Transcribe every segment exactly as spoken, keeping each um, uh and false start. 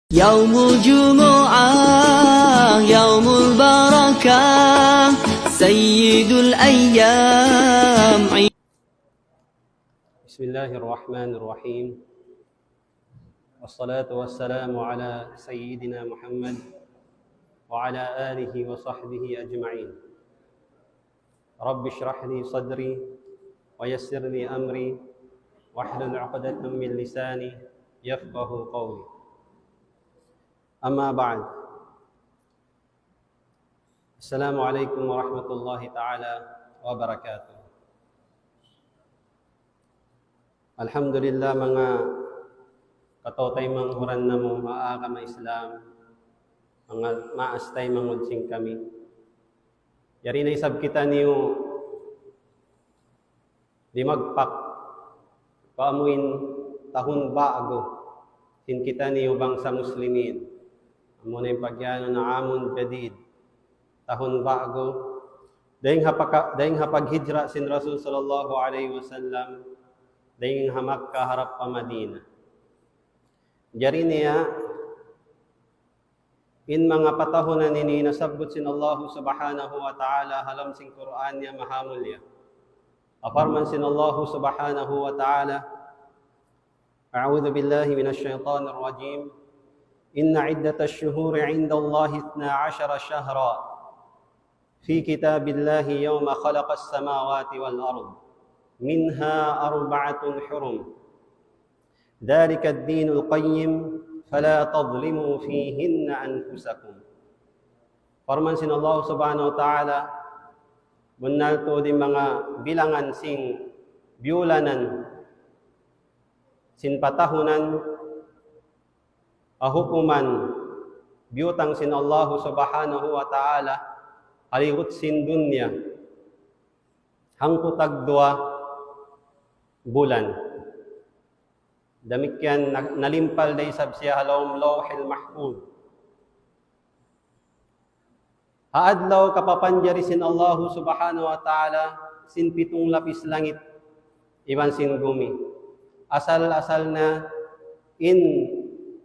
يوم الجمعة يوم البركة سيد الأيام. بسم الله الرحمن الرحيم. والصلاة والسلام على سيدنا محمد وعلى آله وصحبه أجمعين. رب اشرح لي صدري ويسر لي أمري واحلل عقدة من لساني يفقه قولي. أما بعد. السلام عليكم ورحمة الله تعالى وبركاته. Alhamdulillah, manga kataw-taymanghuran namu' ha agama Islam, manga maas taymanghud sin kami. Yari na isab kitaniyu dimagpak pa amuin tahun ba'gu sin kitaniyu bangsa Muslimin. Amuna in pag'iyanun na amun jadid, tahun ba'gu. Dayn ha paka-, dayn ha paghijra sin Rasul sallallahu alayhi wasallam, dayn ha Makkah harap pa Madinah. Jari niya, in manga patahunan ini nasabbut sin Allah Subhanahu wa Ta'ala ha lawm sin Qur'an niya mahamulya. Parman sin Allah Subhanahu wa Ta'ala, أعوذ بالله من الشيطان الرجيم. إن عدة الشهور عند الله اثنا عشر شهرا في كتاب الله يوم خلق السماوات والأرض منها أربعة حرم ذلك الدين القيم فلا تظلموا فيهن أنفسكم. Parman sin Allah Subhanahu wa Ta'ala, bunnal tuud in manga bilangan sin biyulanan sin patahunan, ha hukuman biyutang sin Allah Subhanahu wa Ta'ala ha likut sin dunya, hangpu' tagduwa bulan. Damikkiyan na-, nalimpal da isab siya ha lawm Lawhil Mahfuz. Ha adlaw kapapanjari sin Allahu Subhanahu wa Ta'ala sin pitung lapis langit iban sin gumi. Asal-asal na in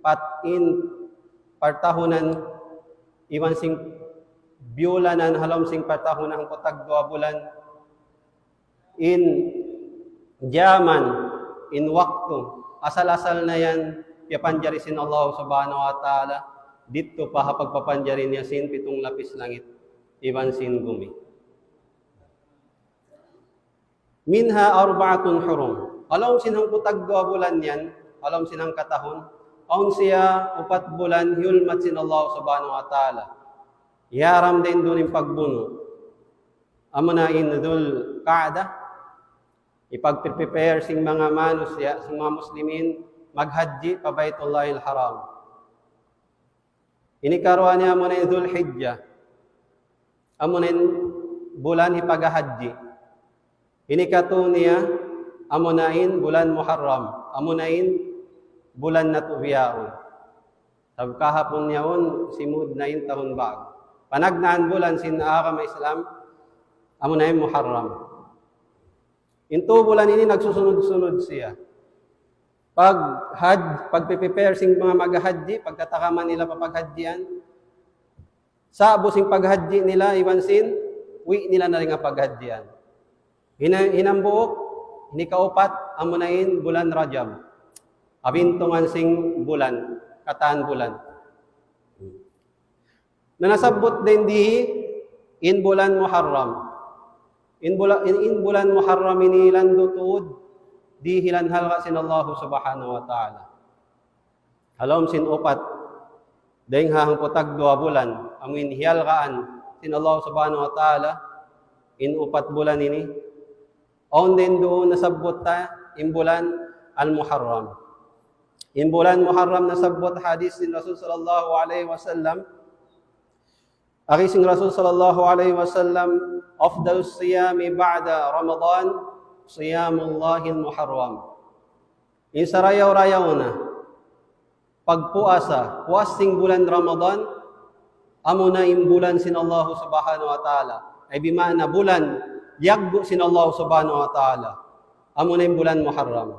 pat-, in partahunan iban sin biyulanan ha lawm sin partahunan hangpu' tagduwa bulan, in jaman, in waktu, asal-asal na yan piyapanjari sin Allah Subhanahu wa Ta'ala, didtu pa ha pagpapanjari niya sin pitung lapis langit iban sin gumi. منها أربعة حرم. Ha lawm sin hangpu' tagduwa bulan yan, ha lawm sin hangkatahun, awn siya upat bulan hiyulmat sin Allah Subhanahu wa Ta'ala. Hiyaram dayn duun in pagbunu'. Amuna in Dhul Qa'dah, hipagpre-prepare sin manga manusiya', sin manga Muslimin, maghajji pa Baytullahil Haram. Ini karuwa niya amuna in Dhul Hijjah. Amuna in bulan hipaghahajji. Ini katu niya amuna in bulan Muharram. Amuna in bulan natu' bihaun. Sabab kahapun yaun, simud na in tahun ba'gu. Panagnaan bulan sin agama Islam, amuna in Muharram. In tū bulan ini nagsusunud-sunud siya. Pag haj-, pagpiprepare sin manga maghahajji, pagtatakaman nila pa paghajjian, sa'bu sin paghajji nila, iban sin, wi' nila na dayn ha paghajjian. Hina-, hinambuuk, hikaupat, amuna in bulan Rajab. Abintungan sin bulan, katan bulan. Na nasabbut dayn di in bulan Muharram. In bula-, in, in bulan Muharram ini landu' tuud dihilan halga' sin Allah Subhanahu wa Ta'ala. Ha lawm sin upat, dayn ha hangpu' tagduwa bulan, amuin hiyalgaan sin Allah Subhanahu wa Ta'ala, in upat bulan ini, awn dayn duun nasabbut ta, in bulan Al-Muharram. In bulan Muharram nasabbut hadis sin Rasul sallallahu alayhi wasallam, agi sin Rasul sallallahu alayhi wasallam, أفضل الصيام بعد رمضان صيام الله المحرم. In sarayaw-rayaw na pagpuasa, puas sin bulan Ramadan, amuna in bulan sin Allah Subhanahu wa Ta'ala. Ay bima'na bulan, yaggu' sin Allah Subhanahu wa Ta'ala. Amuna in bulan Muharram.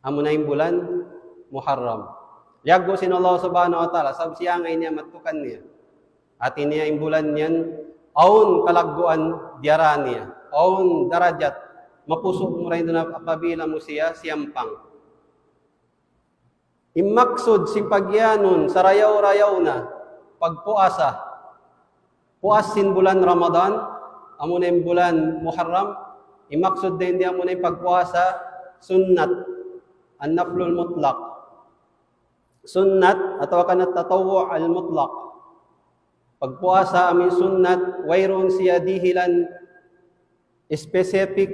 Amuna in bulan Muharram. Liyaggu' sin Allah Subhanahu wa Ta'ala, sabab siya ngay niya matukan niya. Hati niya in bulan yan, awn kalagguan diyara niya, awn darajat, mapusu' mu ra in duun apabila mu siya siyampang. In maksud sin pagiyanun, sarayaw-rayaw na, pagpuasa. Puas sin bulan Ramadan, amuna in bulan Muharram, in maksud dayn di amuna in pagpuasa sunnat, an-naflul mutlaq. Sunnat atawa kan at-tatawwu' al-mutlaq. Pagpuasa amun sunnat, wayruun siya dihilan specific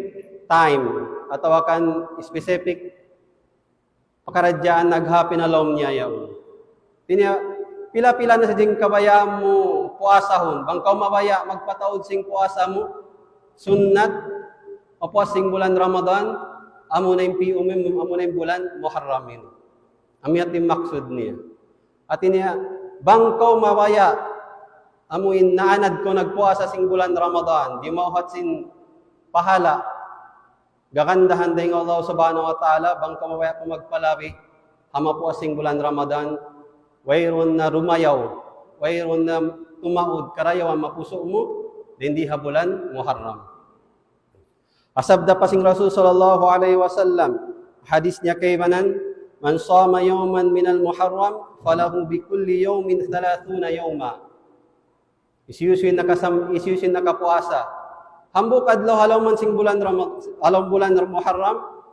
time atawa kan specific pakaradjaan naghapin ha lawm niya yaun. Hati niya, pila-pila na sadja in kabayaan mu puasahun. Bang kaw mabaya' magpataud sin puasa mu, sunnat, mapuas sin bulan Ramadan, amuna in pi-, amuna in bulan Muharram ini. Amu yadtu in maksud niya. Hati niya, bang kaw mabaya', amu in naanad kaw nagpuasa sin bulan Ramadan, di' mauhat sin pahala', gagandahan dayn ha Allah Subhanahu wa Ta'ala, bang kaw mabaya' kaw magpalabi, ha mapuas sin bulan Ramadan, wayruun na rumayaw, wayruun na tumaud, karayawan mapusu' mu, dayn di ha bulan Muharram. Sabda pa sin Rasul sallallahu alayhi wasallam, hadith niya kaibanan, من صام يوما من المحرم فله بكل يوم ثلاثون يوما. Hisiyu-siyu in nakasam-, hisiyu-siyu in nakapuasa hambuuk adlaw ha lawm sin bulan Rama-, ha lawm bulan Muharram,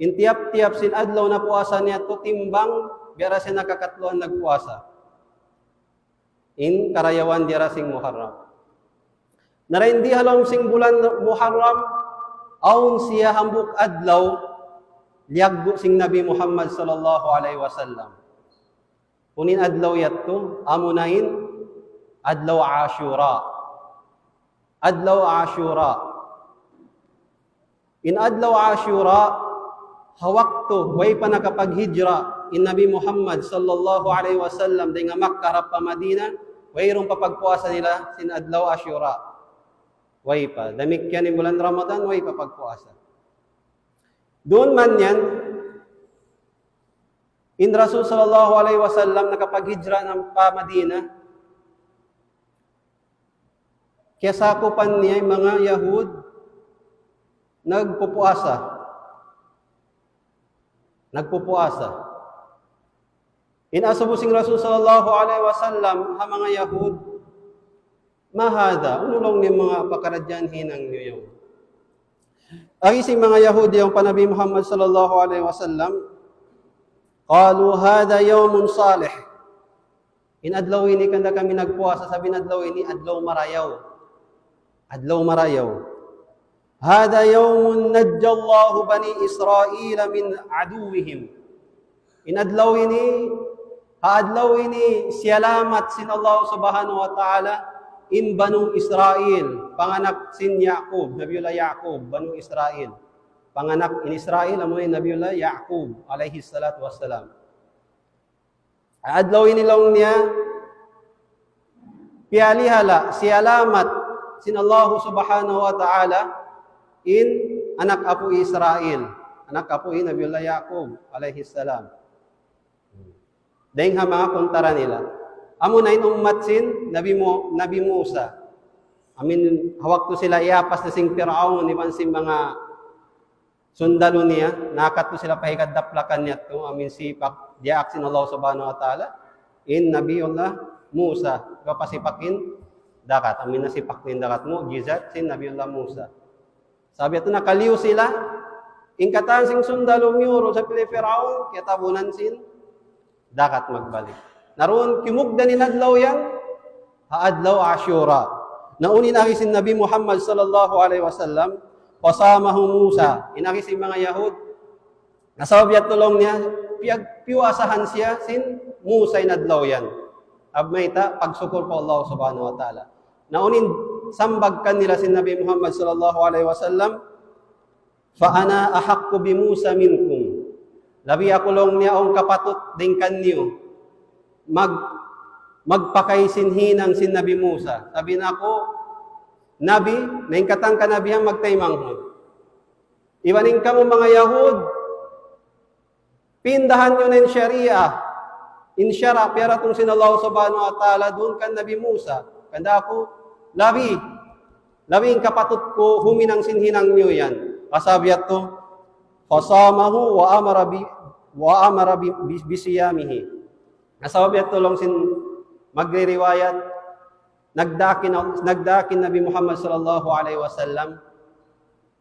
in tiyap-tiyap sin adlaw na puasa niya yadtu timbang biya' da siya nakakatluan nagpuasa. In karayawan diyara sin Muharram. Na dayn di ha lawm sin bulan Muharram, awn siya hambuuk adlaw, liyaggu' sin Nabi Muhammad sallallahu alayhi wasallam. Unu in adlaw yadtu, amuna in adlaw Ashura. Adlaw Ashura. In adlaw Ashura, ha waktu way pa nakapaghijra in Nabi Muhammad sallallahu alayhi wasallam dayn ha Makkah harap pa Madinah, wayruun pa pagpuasa nila sin adlaw Ashura. Way pa. Damikkiyan in bulan Ramadan, way pa pagpuasa. Duun man yan, in Rasul sallallahu alayhi wasallam nakapaghijra na pa Madinah, kiyasakupan niya in manga Yahud nagpupuasa. Nagpupuasa. In asubu sin Rasul sallallahu alayhi wasallam ha manga Yahud, ما هذا؟ Unu laung niya in manga pakaradjaan hinang niyu yaun? Agi sin manga Yahud yaun pa Nabi Muhammad sallallahu alayhi wasallam, قالوا هذا يوم صالح. In adlaw ini kanda kami nagpuasa, sabab in adlaw ini adlaw marayaw. Adlaw marayaw. هذا يوم نجى الله بني إسرائيل من عدوهم. In adlaw ini, ha adlaw ini, siyalamat sin Allah Subhanahu wa Ta'ala in Banu Israil, panganak sin Yaqub, Nabiullah Yaqub, Banu Israil. Panganak in Israil, amu in Nabiullah Yaqub, alayhi salatu wassalam. Adlaw ini laung niya, piyalihala, siyalamat sin Allah Subhanahu wa Ta'ala in anak apu' Israil, anak apu' Nabiullah Yaqub alayhi salam. Dayn ha manga kuntara nila. Amuna in ummat sin Nabi Mu-, Nabi Musa. Amu in, ha waktu sila iyapas na sin Piraun, iban sin manga sundalu niya, nakadtu sila pa higad daplakan niya yadtu, amu in sipak, diyaak sin Allah Subhanahu wa Ta'ala, in Nabiullah Musa, iban pasipak in dagat, amu in nasipak in dagat, mu'jizat sin Nabiullah Musa. Sabab yadtu nakaliyu sila, in katan sin sundalu miyuru' ha pili Piraun, kiyatabunan sin dagat magbalik. Na duun kimugdan in adlaw yan, ha adlaw Ashura. Na unu in agi sin Nabi Muhammad sallallahu alayhi wasallam, فصامه موسى. In agi sin manga Yahud, na sabab yadtu laung niya, piyag-, piyuasahan siya sin Musa in adlaw yan. Sabab mayta', pagsukur pa Allah Subhanahu wa Ta'ala. Na unu in sambag kanila sin Nabi Muhammad sallallahu alayhi wasallam, فأنا أحق بموسى منكم. Labi aku laung niya awn kapatut dayn kaniyu mag-, magpakay sin hinang sin Nabi Musa. Sabab in aku Nabi, na in katan kanabihan magtaymanghud. Iban in kamu manga Yahud, pindahan niyu na in Sharia. In sara' piyaratung sin Allah Subhanahu wa Ta'ala duun kan Nabi Musa. Hangkan aku, labi, labi in kapatut ku huminang sin hinang niyu yan. Pasal biya' tu, فصامه وأمر ب-، وأمر ب-، ب-، بصيامه. Pasal biya' tu laung sin magririwayat, nagdaak in, nagdaak in Nabi Muhammad sallallahu alayhi wasallam,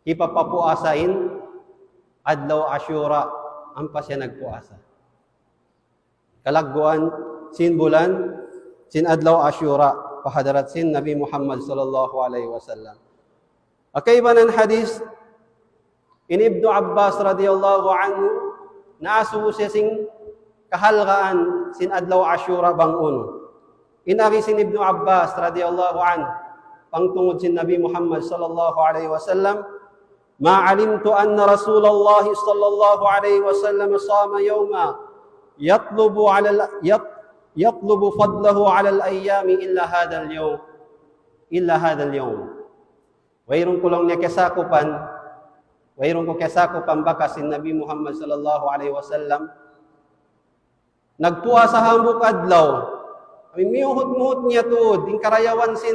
hipapapuasa in adlaw Ashura, ampa siya nagpuasa. Kalagguan sin bulan, sin adlaw Ashura, pa hadarat sin Nabi Muhammad sallallahu alayhi wasallam. Kaibanan hadith, in Ibnu Abbas radiyallahu anhu, naasubu siya sin kahalgaan sin adlaw Ashura bang unu. In agi sin Ibnu Abbas radiyallahu anhu, pangtungud sin Nabi Muhammad sallallahu alayhi wasallam, ما علمت أن رسول الله صلى الله عليه وسلم صام يوما يطلب على ال-، يط-، يطلب فضله على الأيام إلا هذا اليوم، إلا هذا اليوم. Wayruun ku laung niya kiyasakupan, wayruun ku kiyasakupan bakas sin Nabi Muhammad sallallahu alayhi wasallam nagpuasa hambuuk adlaw. Amu in miyuhut-muhut niya tuud, in karayawan sin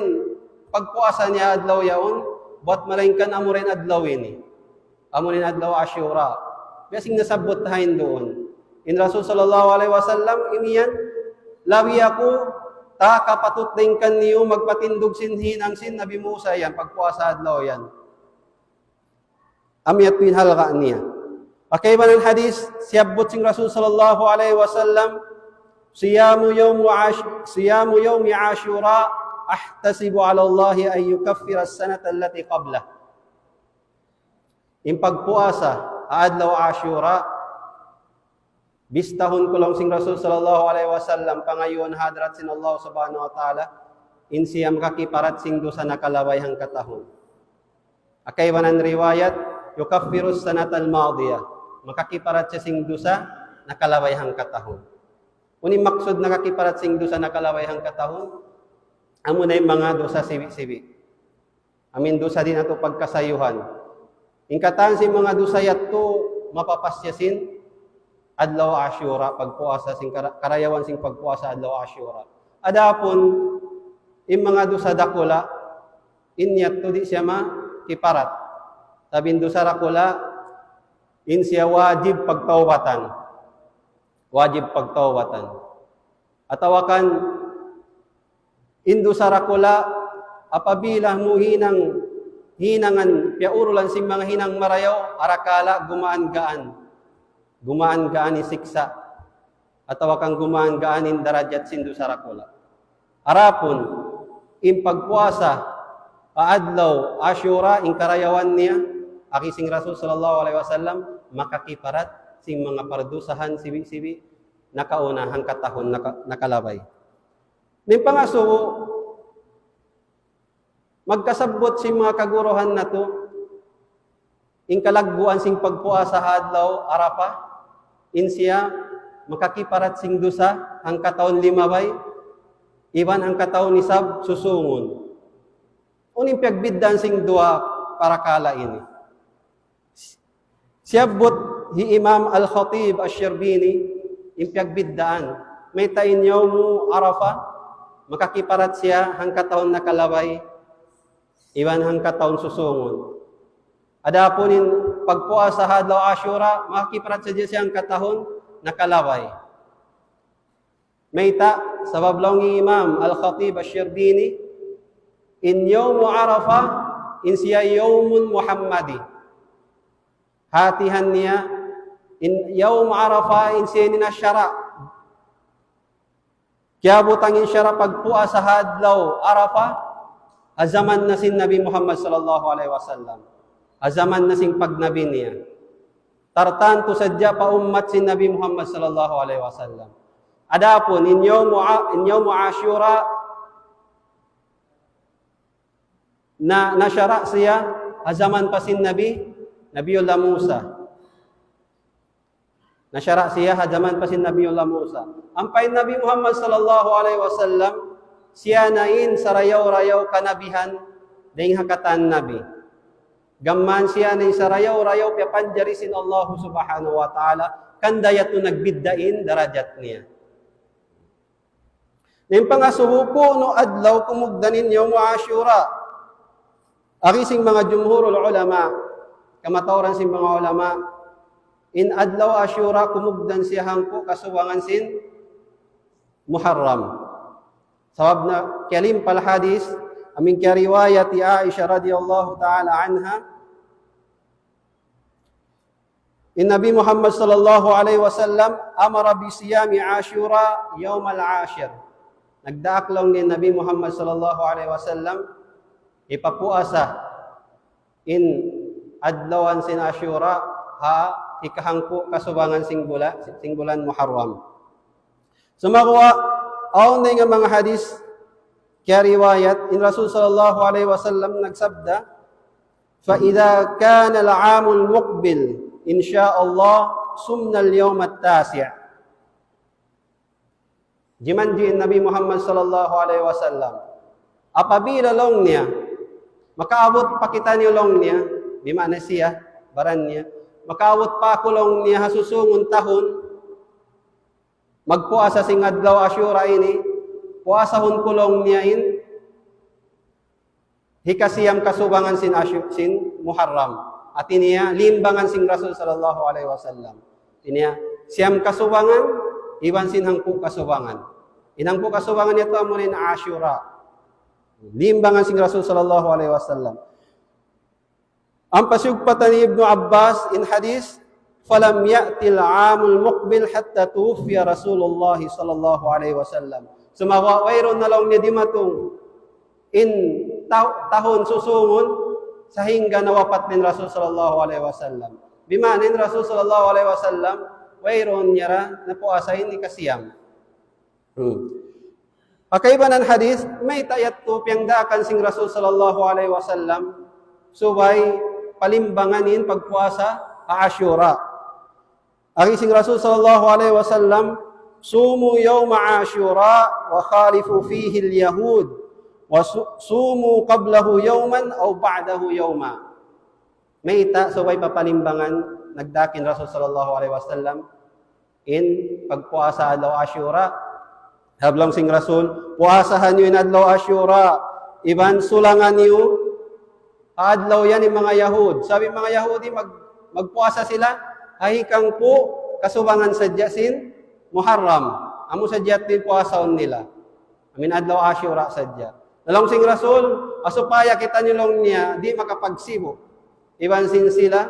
pagpuasa niya adlaw yaun, buwat malaingkan amu ra in adlaw ini. Amu in adlaw Ashura. Biya' sin nasabbut ta ha yan duun. In Rasul sallallahu alayhi wasallam, imiyan, labi aku, ta kapatut dayn kaniyu magpatindug sin hinang sin Nabi Musa yan, pagpuasa adlaw yan. Amu yadtu in halga' niya. Kaibanan hadith, siyabbut sin Rasul sallallahu alayhi wasallam, صيام يوم عاش-، صيام يوم عاشوراء أحتسب على الله أن يكفر السنة التي قبله. In pagpuasa ha adlaw Ashura, bistahun ku laung sin Rasul sallallahu alayhi wasallam, pangayuun ha hadarat sin Allah subhanahu wa ta'ala, in siya makakiparat sin dusa nakalabay hangkatahun. Kaibanan riwayat, يكفر السنة الماضية. Makakiparat siya sin dusa nakalabay hangkatahun. Unu in maksud nakakiparat sin dusa nakalabay hangkatahun? Amuna in manga dusa sibi'-sibi'. Amu in dusa di' natu' pagkasayuhan. In katan sin manga dusa yadtu mapapas siya sin adlaw Ashura, pagpuasa sin kara-, karayawan sin pagpuasa adlaw Ashura. Adapun in manga dusa dakula', in yadtu di' siya makiparat. Sabab in dusa dakula', in siya wajib pagtaubatan. Wajib pagtaubatan. Atawa kan in dusa dakula', apabila mu hinang, hinangan, piyaurulan sin manga hinang marayaw, arakala' gumaan-gaan. Gumaan-gaan in siksa'. Atawa kan gumaan-gaan in darajat sin dusa dakula'. Adapun, in pagpuasa, ha adlaw Ashura, in karayawan niya, agi sin Rasul sallallahu alayhi wasallam, makakiparat sin manga pardusahan sibi'-sibi', nakauna hangkatahun naka-, nakalabay. In pangasubu, magkasabbut sin manga kaguruhan natu', in kalagguan sin pagpuasa ha adlaw Arafah, in siya makakiparat sin dusa hangkatahun limabay, iban hangkatahun isab susungun. Unu in piyagbiddaan sin duwa parakala' ini? Siyabbut hi Imam Al-Khatib Ash-Shirbini in piyagbiddaan. Mayta' in Yawmu Arafah, makakiparat siya hangkatahun nakalabay, iban hangkatahun susungun. Adapun in pagpuasa ha adlaw Ashura, makakiparat sadja siya hangkatahun nakalabay. Mayta', sabab laung hi Imam Al-Khatib Ash-Shirbini, in Yawmu Arafah, in siya Yawmun Muhammadi. Hatihan niya, in Yawm Arafah, in siya ini na sara'. Kiyabutang in sara' pagpuasa ha adlaw Arafah, ha jaman na sin Nabi Muhammad sallallahu alayhi wasallam. Ha jaman na sin pagnabi niya. Tartantu sadja pa ummat sin Nabi Muhammad sallallahu alayhi wasallam. Adapun in yawmu A-, in yawmu Ashura, na, na sara' siya ha jaman pa sin Nabi, Nabiullah Musa. Na sara' siya ha jaman pa sin Nabiullah Musa. Ampa in Nabi Muhammad sallallahu alayhi wasallam, siya na in sarayaw-rayaw kanabihan dayn ha katan nabi. Gam mayan siya na in sarayaw-rayaw piyapanjari sin Allah subhanahu wa ta'ala, hangkan da yadtu nagbidda' in darajat niya. Na in pangasubu, unu adlaw kumugdan in Yawmu Ashura? Agi sin manga jumhurul ulama, kamatauran sin manga ulama, in adlaw Ashura kumugdan siya hangpu' kasubangan sin Muharram. Sabab na kiyalimpal hadith, amu in kiyariwayat hi Aisha radiyallahu ta'ala anha, in Nabi Muhammad sallallahu alayhi wasallam أمر بصيام عاشوراء يوم العاشر. Nagdaak laung niya in Nabi Muhammad sallallahu alayhi wasallam, hipapuasa in adlawan sin Ashura ha hikahangpu' kasubangan sin bula-, sin bulan Muharram. Sumagawa', awn dayn ha manga hadith, kiyariwayat, in Rasul sallallahu alayhi wasallam nagsabda, فإذا كان العام المقبل إن شاء الله صمنا اليوم التاسع. Jimanji' in Nabi Muhammad sallallahu alayhi wasallam, apabila laung niya, makaabut pa kitaniyu laung niya, di' maana siya, baran niya, makaabut pa aku laung niya ha susungun tahun, magpuasa sin adlaw Ashura ini, puasahun ku laung niya in hikasiyam kasubangan sin Ashu-, sin Muharram. Hati niya, limbangan sin Rasul sallallahu alayhi wasallam. Hati niya, siyam kasubangan, iban sin hangpu' kasubangan. In hangpu' kasubangan yadtu amuna in Ashura. Limbangan sin Rasul sallallahu alayhi wasallam. Ampa siyugpatan hi Ibnu Abbas in hadith, فلم يأت العام المقبل حتى توفي رسول الله صلى الله عليه وسلم. Sumagawa' wayruun na laung niya dimatung in ta-, tahun susungun sahingga nawapat in Rasul sallallahu alayhi wasallam. Bimaana in Rasul sallallahu alayhi wasallam, wayruun niya ra napuasa in hikasiyam. Hmm. Ha kaibanan hadith, mayta' yadtu piyangdaakan sin Rasul sallallahu alayhi wasallam, subay palimbangan in pagpuasa ha Ashura. Agi sin Rasul sallallahu alayhi wasallam, صوموا يوم عاشوراء وخالفوا فيه اليهود، وصو-، صوموا قبله يوما أو بعده يوما. Mayta' subay papalimbangan, nagdaak in Rasul sallallahu alayhi wasallam, in pagpuasa adlaw Ashura. Sabab laung sin Rasul, puasahan niyu in adlaw Ashura, iban sulangan niyu ha adlaw yan in manga Yahud. Sabab in manga Yahudi mag-, magpuasa sila ha hikahangpu' kasubangan sadja sin Muharram. Amu sadja in puasahun nila. Amu in adlaw Ashura sadja. Na laung sin Rasul, ha supaya kitaniyu laung niya di' makapagsibu' iban sin sila,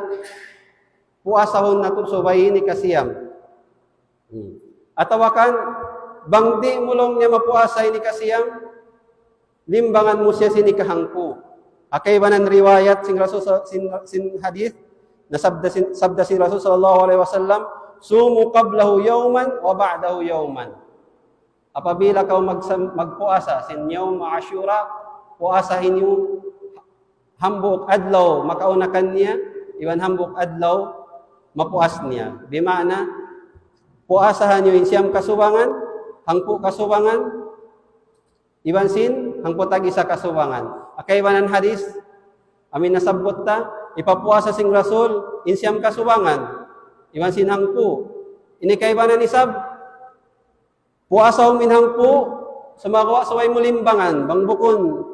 puasahun natu' subay in hikasiyam. Hmm. Atawa kan, bang di' mu laung niya mapuasa in hikasiyam, limbangan mu siya sin hikahangpu'. Ha kaibanan riwayat sin Rasul sa-, sin, sin hadith, na sabda sin, sabda sin Rasul sallallahu alayhi wasallam, صوموا قبله يوما وبعده يوما. Apabila kaw magsam-, magpuasa sin Yawm Ashura, puasahi niyu hambuuk adlaw makauna kaniya, iban hambuuk adlaw mapuas niya. Bimaana, puasahan niyu in siyam kasubangan, hangpu' kasubangan, iban sin hangpu' tag-isa kasubangan. Ha kaibanan hadith, amu in nasabbut ta, hipapuasa sin Rasul in siyam kasubangan, iban sin hangpu'. Ini kaibanan isab, puasa mu in hangpu', sumagawa' subay mu limbangan, bang bukun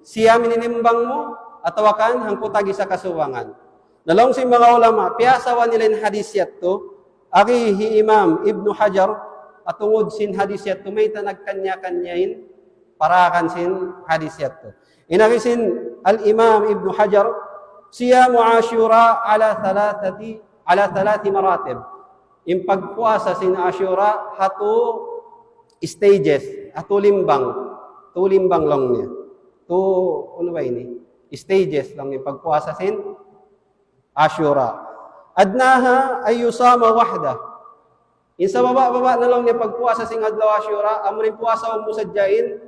siyam in ilimbang mu, atawa kan hangpu' tag-isa kasubangan. Na laung sin manga ulama, piyasawan nila in hadith yadtu, agi hi Imam Ibnu Hajar, ha tungud sin hadith yadtu, mayta' nagkanya-kanya in parakan sin hadith yadtu. In agi sin Al-Imam Ibnu Hajar, صيام عاشوراء على ثلاثة، على ثلاث مراتب. In pagpuasa sin Ashura ha tu stages, ha tu limbang. Tu limbang laung niya. Tu, unu ba ini? Stages laung niya pagpuasa sin Ashura. أدناها أن يصام وحده. In sababa'-baba' na laung niya pagpuasa sin adlaw Ashura, amu in puasa mu sadja in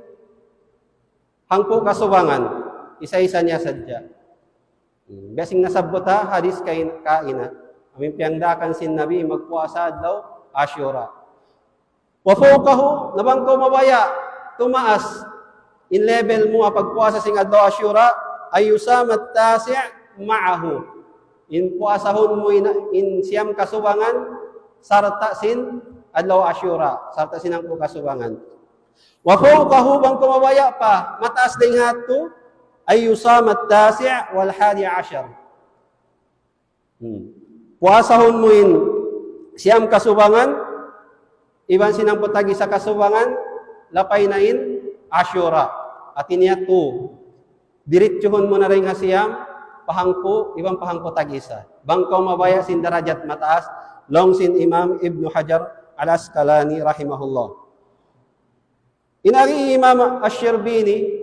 hangpu' kasubangan, isa-isa niya sadja. Hmm, biya' sin nasabbut ha hadith kain-, kaina. Amu in piyangdaakan sin Nabi magpuasa adlaw Ashura. وفوقه, na bang kaw mabaya', tumaas in level mu ha pagpuasa sin adlaw Ashura, أن يصام التاسع معه. In puasahun mu in, in siyam kasubangan, sarta' sin adlaw Ashura, sarta' sin hangpu' kasubangan. وفوقه, bang kaw mabaya' pa, mataas dayn ha yadtu, أن يصام التاسع والحادي عشر. Hmm. Puasahun mu in siyam kasubangan, iban sin hangpu' tag-isa kasubangan, lapay na in Ashura. Hati niya tu, diritsuhun mu na dayn ha siyam, pa hangpu', iban pa hangpu' tag-isa. Bang kaw mabaya' sin darajat mataas, laung sin Imam Ibnu Hajar Al-Asqalani rahimahullah. In agi Imam Ash-Shirbini,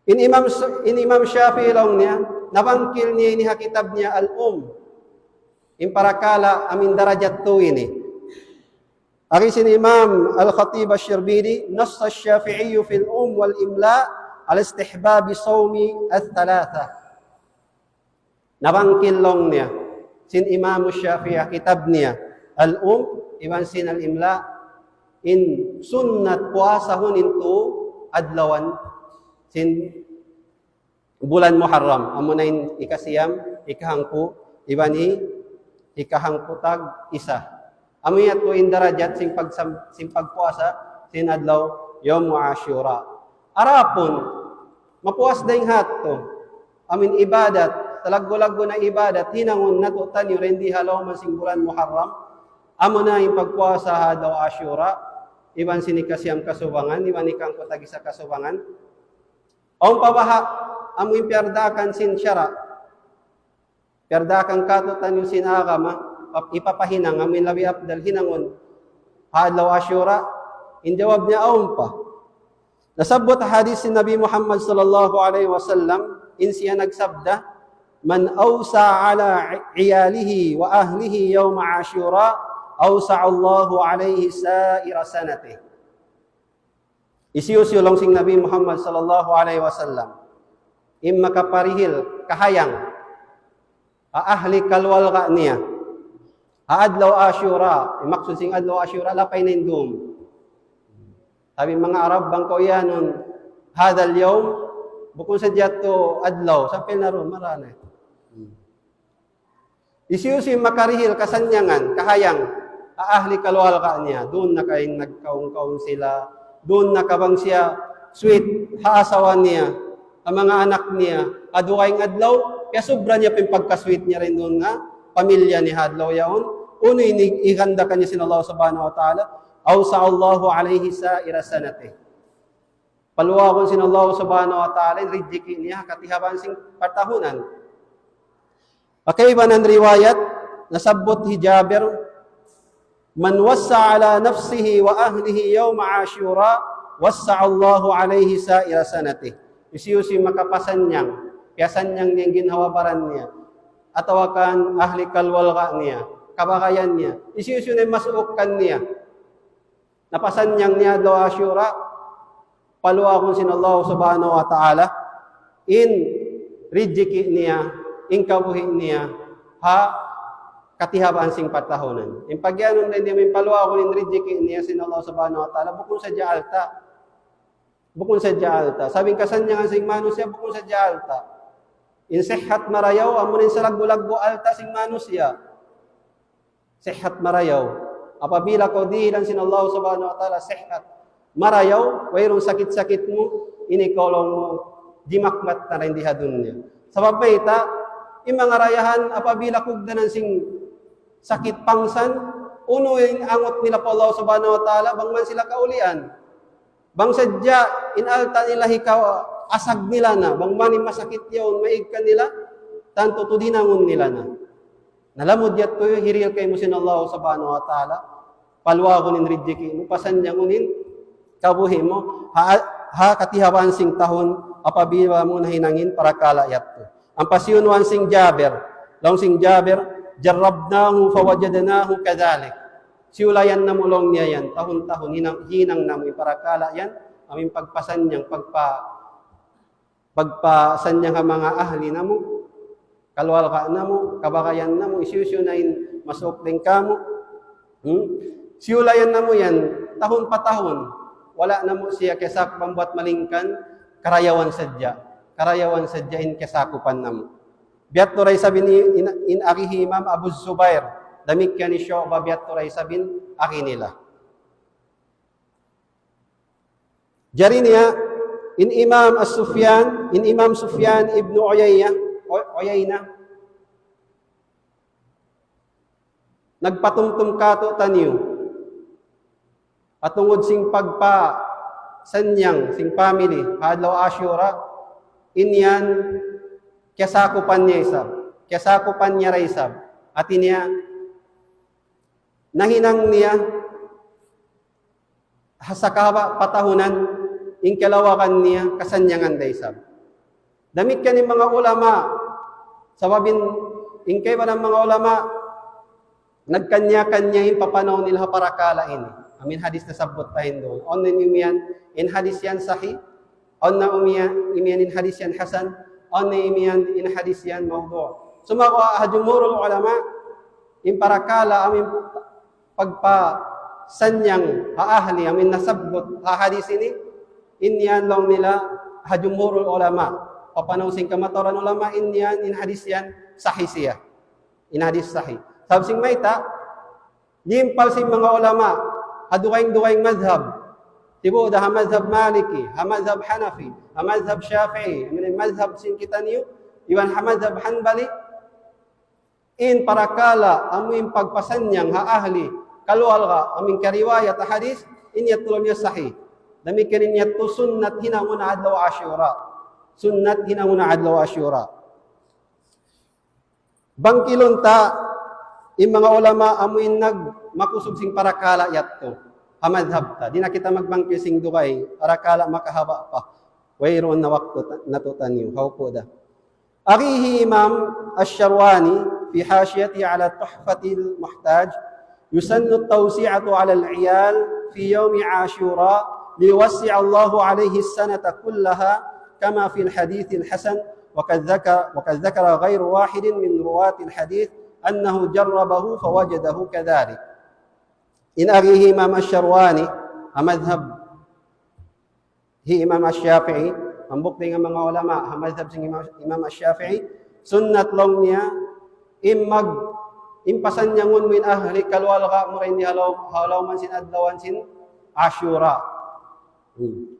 in Imam, in Imam Shafi'i laung niya, nabangkil niya ini ha kitab niya Al-Umm. In parakala' amu in darajat tu ini. Agi sin Imam Al-Khatib Ash-Shirbini, نص الشافعي في الأم والإملاء على استحباب صوم الثلاثة. Nabangkil laung niya sin Imam Shafi'i ha kitab niya Al-Umm, iban sin Al-Imla, in sunnat puasahun in tu adlawan sin bulan Muharram, amuna in ikasiyam, ikahangpu', iban hi-, ikahangpu' tag-isa. Amu yadtu in darajat sin pagsam-, sin pagpuasa sin adlaw Yawmu Ashura. Adapun, mapuas dayn ha yadtu, amu in ibadat, talaggu'-laggu' na ibadat, hinangun natu' taniyu dayn di ha lawm sin bulan Muharram, amuna in pagpuasa ha adlaw Ashura, iban sin ikasiyam kasubangan, iban ikahangpu' tag-isa kasubangan. Awn pa baha', amu in piyardaakan sin sara'. Piyardaakan kātu'niyu sin agama, pa-, ipapahinang, amu in labi afdal hinangun ha adlaw Ashura, in jawab niya awn pa. Nasabbut ha hadith sin Nabi Muhammad sallallahu alayhi wasallam, in siya nagsabda, من أوسع على عياله وأهله يوم عاشوراء أوسع الله عليه سائر سنته. Hisiyu-siyu laung sin Nabi Muhammad sallallahu alayhi wasallam in makaparihil kahayang ha ahli kaluarga niya ha adlaw Ashura, in maksud sin adlaw Ashura, lapay na in dum. Sabab manga Arab, bang kaw iyanun, هذا اليوم, bukun sadja yadtu adlaw, sampay na duun, mara na. Hisiyu-siyu in makarihil kasannyangan, kahayang, ha ahli kaluarga niya. Duun na kaw in nagkaun-kaun sila. Duun na kaw bang siya sweet ha asawa niya, ha manga anak niya. Ha dugaing adlaw, kiyasubra niya pa in pagka-sweet niya dayn duun ha pamilya niya ha adlaw yaun. Unu in iganda kaniya sin Allah Subhanahu wa Ta'ala? أوسع الله عليه سائر سنته. Paluagun sin Allah Subhanahu wa Ta'ala in rijiki' niya ha katihabaan sin patahunan. Ha kaibanan riwayat, nasabbut hi Jabir, من وسع على نفسه وأهله يوم عاشوراء وسع الله عليه سائر سنته. Hisiyu-siyu in makapasannyang, piyasannyang niya in ginhawa-baran niya, atawa kan ahli kaluarga niya, kabagayan niya, hisiyu-siyu na in masuuk kaniya, napasannyang niya adlaw Ashura, paluagun sin Allah Subhanahu wa Ta'ala in rijiki' niya, in kabuhi' niya, ha katihabaan sin patahunan. In pagiyanun dayn di, in paluagun in rijiki' niya sin Allah Subhanahu wa Ta'ala, bukun sadja alta'. Bukun sadja alta'. Sabab in kasannyangan sin manusiya', bukun sadja alta'. In sihat marayaw, amu in salaggu'-laggu' alta' sin manusiya'. Sihat marayaw. Apabila kaw dihilan sin Allah Subhanahu wa Ta'ala sihat marayaw, wayruun sakit-sakit mu, ini kaw laung mu, dimakmat na dayn di ha dunya. Sabab mayta', in manga dayahan, apabila kugdanan sin sakit pangsan, unu in angut nila pa Allah Subhanahu wa Ta'ala, bang man sila kaulian. Bang sadja in alta' nila hikaw, asag nila na, bang man in masakit yaun, maig kanila, tantu tuud hinangun nila na. Na lamud yadtu hirihil kaymu sin Allah Subhanahu wa Ta'ala, paluagun in rijiki' mu, pasannyangun in kabuhi' mu, ha, ha katihabaan sin tahun, apabila mu nahinang in parakala' yadtu. Ampa siyunuan sin Jabir, laung sin Jabir, جربناه فوجدناه كذلك. Siyulayan namu' laung niya yan, tahun-tahun, hinang, hinang namu' in parakala' yan, amu in pagpasannyang, pagpa-, pagpasannyang ha manga ahli namu', kaluarga namu', kabagayan namu', hisiyu-siyu na in masuuk dayn kāmu'. Hmm? Siyulayan namu' yan, tahun pa tahun, wala' namu' siya kiyasakupan buat malingkan, karayawan sadja. Karayawan sadja in kiyasakupan namu'. Biya' ha yadtu da isab in, in, in agi hi Imam Abu Zubair, damikkiyan hi Shu'bah, biya' ha yadtu da isab in agi nila. Jari niya, in Imam As-Sufyan, in Imam Sufyan ibn Uyayya-, Uy-, Uyayna, nagpatumtum kātu'niyu. Tungud sin pagpasannyang sin family, ha adlaw Ashura, in yan, kiyasakupan niya isab. Kiyasakupan niya da isab. Hāti niya, nahinang niya, ha sakahaba' patahunan, in kalawagan niya, kasannyangan da isab. Damikkiyan in manga ulama, sabab in, in kaibanan manga ulama, nagkanya-kanya in papanaw nila ha parakala' ini. Amu in hadith nasabbut ta hinduun. Awn na imiyan, in hadith yan sahih. Awn na umiyan, imiyan in hadith yan hasan. Awn na imiyan in hadith yan mawdu'. Sumagawa' ha jumhurul ulama, in parakala', amu in pagpasannyang ha ahli, amu in nasabbut ha hadith ini, in yan laung nila ha jumhurul ulama. Papanaw sin kamatauran ulama, in yan, in hadith yan, sahih siya. In hadith sahih. Sabab sin mayta', limpal sin manga ulama, ha dugaing-dugaing madhab. Sibu' da ha madhab Maliki, ha madhab Hanafi, ha madhab Shafi'i, amu in madhab sin kitaniyu, iban ha madhab Hanbali, in parakala', amu in pagpasannyang ha ahli, kaluarga, amu in kariwayat ha hadith, in yadtu laung niya sahih. Damikkiyan in yadtu sunnat hinangun ha adlaw Ashura. Sunnat hinangun ha adlaw Ashura. Bangkilun ta, in manga ulama amu in nagmakusug sin parakala' yadtu. Ha madhab ta. Di' na kita magbangkil sin dugaing, parakala' makahaba' pa. Wayruun na waktu ta-, natu' taniyu. Hawpu' da. أخيه إمام الشرواني في حاشيته على تحفة المحتاج، يسن التوسعة على العيال في يوم عاشوراء ليوسع الله عليه السنة كلها، كما في الحديث الحسن، وقد ذكر، وقد ذكر غير واحد من رواة الحديث أنه جربه فوجده كذلك. In agi hi Imam Ash-Sharwani, ha madhab hi Imam Ash-Shafi'i, hambuuk dayn ha manga ulama, ha madhab sin Imam, Imam Ash-Shafi'i, sunnat laung niya, in mag-, in pasannyangun mu in ahli kaluarga mu dayn di ha law-, ha lawm sin adlaw sin Ashura. Hmm.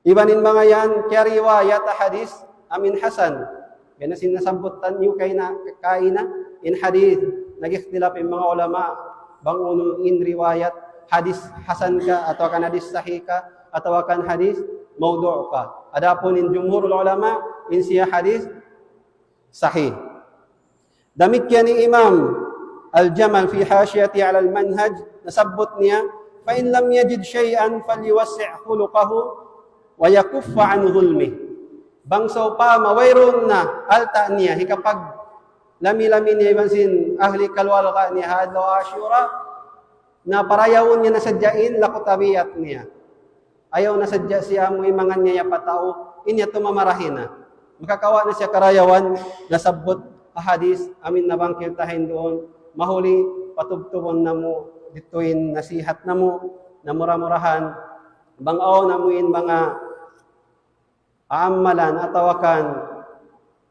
Iban in manga yan, kiyariwayat ha hadith, amu in hasan. Yan na sin nasabbut taniyu kaina, kaina, in hadith, nag-ikhtilaf in manga ulama, bang unu in riwayat, hadith hasan ka, atawa kan hadith sahih ka, atawa kan hadith mawdu' ka. Adapun in jumhurul ulama, in siya hadith sahih. Damikkiyan hi Imam Al-Jamal fi Hashiyati ala al-Manhaj, nasabbut niya, فإن لم يجد شيئا فليوسع خلقه ويكف عن ظلمه. Bang sawpama wayruun na alta' niya, hikapaglami-lami niya iban sin ahli kaluarga niya ha adlaw Ashura, na parayawun niya na sadja in laku tabiat niya. Ayaw na sadja siya amu in manganiaya pa tau, in yadtu mamarahi na. Makakawa' na siya karayawan, nasabbut ha hadith, amu in nabangkil ta hinduun, mahuli, patubtubun namu', didtu in nasihat namu', na mura-murahan, bang awn amu in manga aammalan atawa kan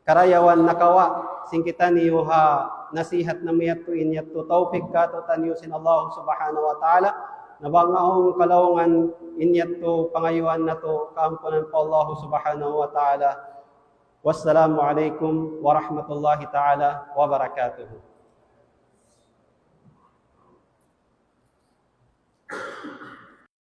karayawan nakawa' sin kitaniyu ha nasihat namu' yadtu in yadtu tawfik kātu'niyu sin Allah Subhanahu wa Ta'ala, na bang awn kalaungan in yadtu pangayuan natu' kaampunan pa Allah Subhanahu wa Ta'ala. Wassalamu alaykum warahmatullahi ta'ala wabarakatuh.